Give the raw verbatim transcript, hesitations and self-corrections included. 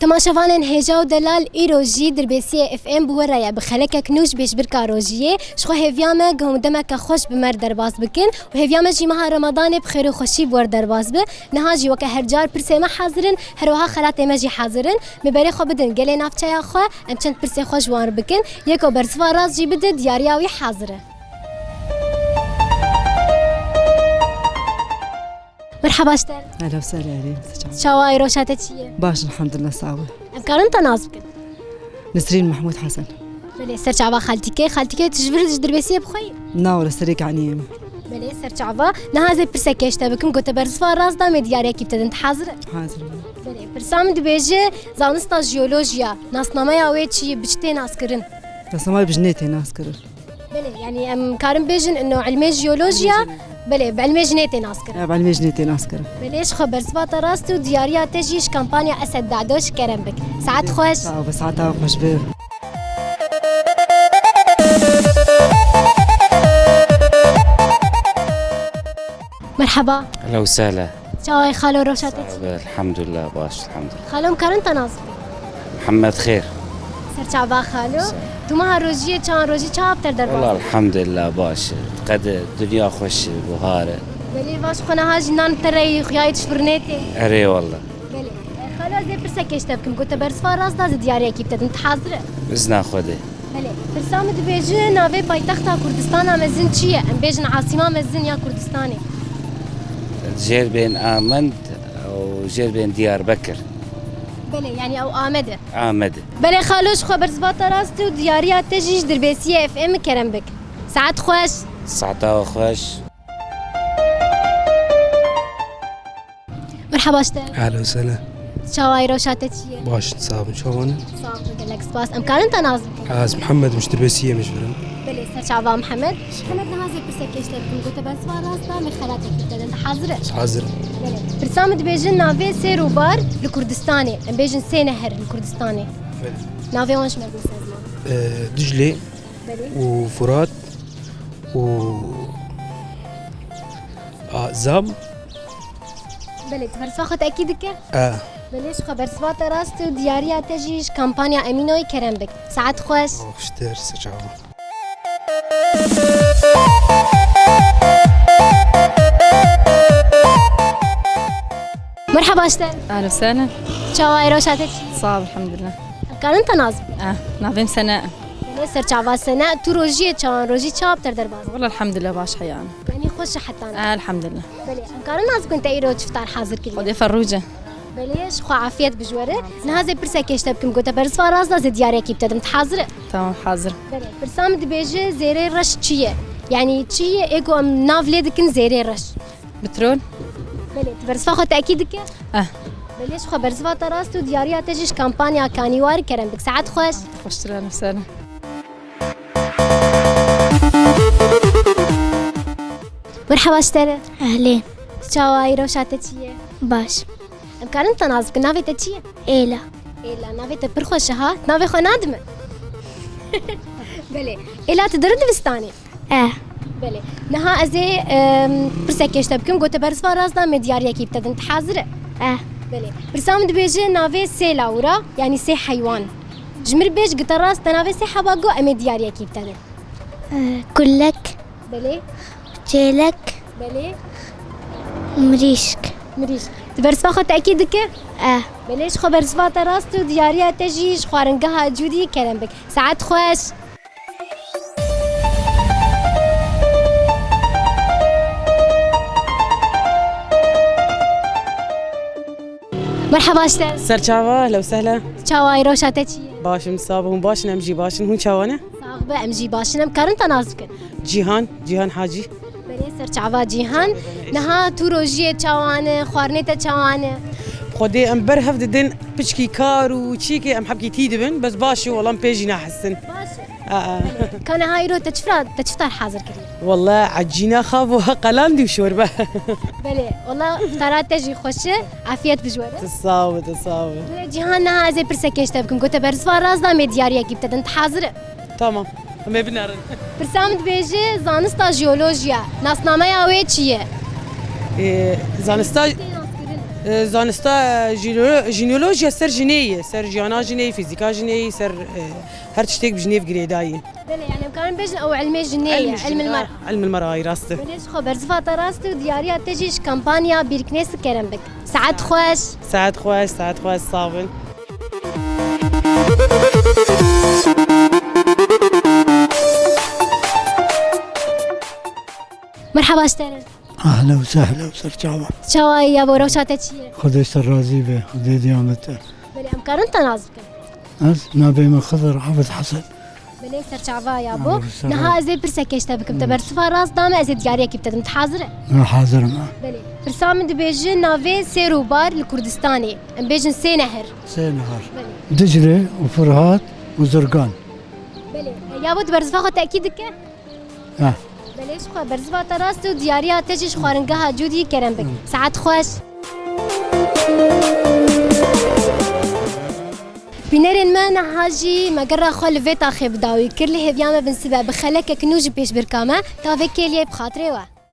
Temaşevanên hêja û delal, îro jî Dirbêsiyê F M bi we re ye. Bi xelekek nû ji pêşbirka rojiyê, ji xwe hêviya me ku hûn demeke xweş bi me re derbas bikin û hêviya me jî meha Remadanê bi xêr û xweşî bi we re derbas be. Niha jî weke her car pirsê me hazir in, her wiha xelatê me jî hazir in. Min berê xwe bidin gelê navçeya xwe, em çend pirsê xwe ji wan re bikin. Yê ku bersiva rast jî bide, diyariya wî hazir e. Merhaba ji te re. Ehlen we sehlen, Elî. Çawa ye, rewşa te çi ye? Baş, elhamdulillah, sax be. Em karin te nas bikin? Nesrîn Mehmûd Hesen. Belê, serçava xaltîkê. Xaltîkê, tu ji vir ji Dirbêsiyê bi xwe yî? Na, were serê kaniyê me. Belê, serçava. Niha ez ê pirseke ji te bikim, ku te bersiva rast da, em ê diyariyekî bi te din. Tu hazir î? Hazir im. Belê, pirsa min dibêje, zanista jiyolojiya, nasnameya wê çi ye, bi çi tê naskirin? Nasnameya bi jinê tê naskirin. Belê, yanî em karin bêjin, ino ilmê jiyolojiya, Ilmê jinê. Belê, bi ilmê jinê tê naskirin. Ya, bi ilmê jinê tê naskirin. Belê, ji xwe bersiva te rast û diyariya te jî ji kampanya Esed Dado ji kerem bik. Saet xweş. Sağ ol, saeta xweş be. Merhaba. Ehlen we sehlen. Çawa ye xalo, rewşa te çi? Sax be, elhamdulillah, baş, elhamdulillah. Xalo, em karin te nas bikin? Mihemed Xêr. Serçava xalo. Sağ ol. Tu meha rojiyê çawan rojî çawa bi te re derbas? Wela, elhamdulillah, baş e. Qede dinya xweş e, buhar e. Belê, baş, xwe niha jî nan te re yî, xuya yî tişt firnê tê. Erê, wela. Belê. E, xalo, ez ê pirseke ji te bikim, ku te bersiva rast da, ez ê diyariyekî bi te dim. Tu hazir î? Bi izna Xwedê. Belê. Pirsa min dibêje, navê paytexta Kurdistana mezin çi ye? Em bêjin Asîma Mezin ya Kurdistanê. Jêr bên Amend û jêr bên Diyarbekir. Belê, yanî ew Amed e. Amed e. Belê xalo, ji xwe bersiva te rast e û diyariya te jî ji Dirbêsiyê F M kerem bik. Saet xweş. Saeta xweş. Merhaba ji te. Ehlen we sehlen. Çawa ye, rewşa te çi ye? Baş, sax bin, çawa ne? Sax bin, gelek spas. Em karin te nas bikin? Ez Mihemed im, ji Dirbêsiyê me ji vir im. Belê, serçava Mihemed. Mihemed, niha ez ê pirseke ji te bikim, ku te bersiva rast da, em ê xelatekî bi te din. Tu hazir î? Hazir im. Belê. Pirsa min dibêje, navê sê rûbar li Kurdistanê, em bêjin sê neher li Kurdistanê. Belê. Navê wan ji me bigihîne ziman. Ee, Diclê Belê. û Furat û A, Zam. Belê, tu bersiva xwe tekî dike? E. Belê, ji xwe bersiva te rast û diyariya te jî ji kampanya Emînoyê kerem bik. Saet xweş. Oh, xweştir, serçava. Merhaba ji te. Ehlen we sehlen. Çawa ye, rewşa te çi? Sax, elhamdulillah. Em karin te nas bikin? Eh, navê min Sena. Belê, serçava Sena, tu rojiyê çawan rojî çawa bi te re derbas? Wela elhamdulillah, baş heyan. Yanî xweş e hetan. Eh, elhamdulillah. Belê, em karin nas bikin te îro çi fitar hazir kiriye? Xwedê ferrûce. Belê, ji xwe afiyet bi ji we re. Niha ez ê pirsekê ji te bikim, ku te bersiva rast da, ez ê diyariyekî bi te dim. Tu hazir î? Tamam, hazir. Belê, pirsa min dibêje, zêrê reş çi ye? Yanî çi ye, ê ku em nav lê dikin zêrê reş? Petrol. Belê, tu bersiva xwe tekî dike? Eh. Belê, ji xwe bersiva te rast û diyariya te jî ji kampanya Kanîwar kerem bik. Saet xweş. Xweştir, ehlen we sehlen. Merhaba ji te re. Ehlê. Çawa yî, rewşa te çi ye? Baş. Em karin te nas bikin, navê te çi ye? Êla. Êla, navê te pir xweş e ha. Navê xwe nadime? Belê. Êla, tu diri dibistanê? E. Belê. Niha ez ê, em, pirsekê ji te bikim, ku te bersiva rast da, em ê diyariyekî bi te din. Tu hazir î? E. Belê. Pirsa min dibêje navê sê lawira, yanî sê heywan. Ji min re bêj, gite rast, te navê sê heba got, em ê diyariyekî bi te din. E, kulek. Belê. Çêlek. Belê. Mirîşk. Mirîşk. Tu bersiva xwe tekî dike? E. Belê, ji xwe bersiva te rast û diyariya te jî ji xwaringeha Cûdî kerem bik. Saet xweş. Merhaba ji te. Serçava, ehlen we sehlen. Çawa yî, rewşa te çi ye? Baş im, sax be, hûn baş in, em jî baş in. Hûn çawa ne? Sax be, em jî baş in. Em karin te nas bikin? Cîhan, Cîhan Hacî. Belê, serçava Cîhan. Niha tu rojiyê çawa ne, xwarinê te çawa ne? Xwedê em ber hev didin, piçkî kar û çîkê em hebkî tî dibin, bes baş e, wela em pê jî nahestin. Baş e. Aa. Belê. Ka niha îro te çi fitar, te çi fitar hazir kiriye? Wela ecîna xav û qelandî û şorbe. Belê, wela fitara te jî xweş e, afiyet bi ji we re. Tu sax be, tu sax be. Belê, Cîhan, niha ez ê pirsekê ji te bikim, ku te bersiva rast da, em ê diyariyekî bi te din. Tu hazir î? Tamam. Em ê binerin. Pirsa min dibêje, zanista jiyolojiya, nasnameya wê çi ye? Ê, zanista Tê naskirin. E, zanista jînolo-, jînolojiya ser jinê ye, ser jiyana jinê, fîzîka jinê, ser, e, her tiştek bi jinê girêdayî. Belê, yani em karin bêjin ew ilmê jinê ye, ilmê mera. Ilmê mera, ay rast e. Belê, ji xwe bersiva te rast e û diyariya te jî ji kampanya Bîrknês kerem bik. Saet xweş. Saet xweş, saet xweş, sağ bin. Merhaba ji te re. Ehla û sehla û serçava. Çawa ye yabo, rewşa te çi ye? Xwedê ji te razî be, Xwedê diya me te. Belê, em karin te nas bikin? Ez navê min Xizir Abid Hesen. Belê, serçava yabo. Niha ez ê pirseke ji te bikim. Te bersiva rast da me, ez ê diyariyekî bi te dim. Tu hazir e? Ha, hazir im, ha. Belê. Pirsa min dibêje navê sêr û bar li Kurdistanê. Em bêjin sê nehir. Sê nehir. Belê. Dicle û Firat û Zirgan. Belê. Yabo, tu bersiva xwe tekîd dike? Ha. Belê, ji xwe bersiva te rast û diyariya te jî ji xwaringeha Cûdî kerem bik. Saet xweş. Bînerên me, niha jî me gera xwe li vê taxê bi dawî kir, lê hêviya me bin sibe bi xelekek nû jî pêşbirka me, ta vê kêliyê bi xatirê we.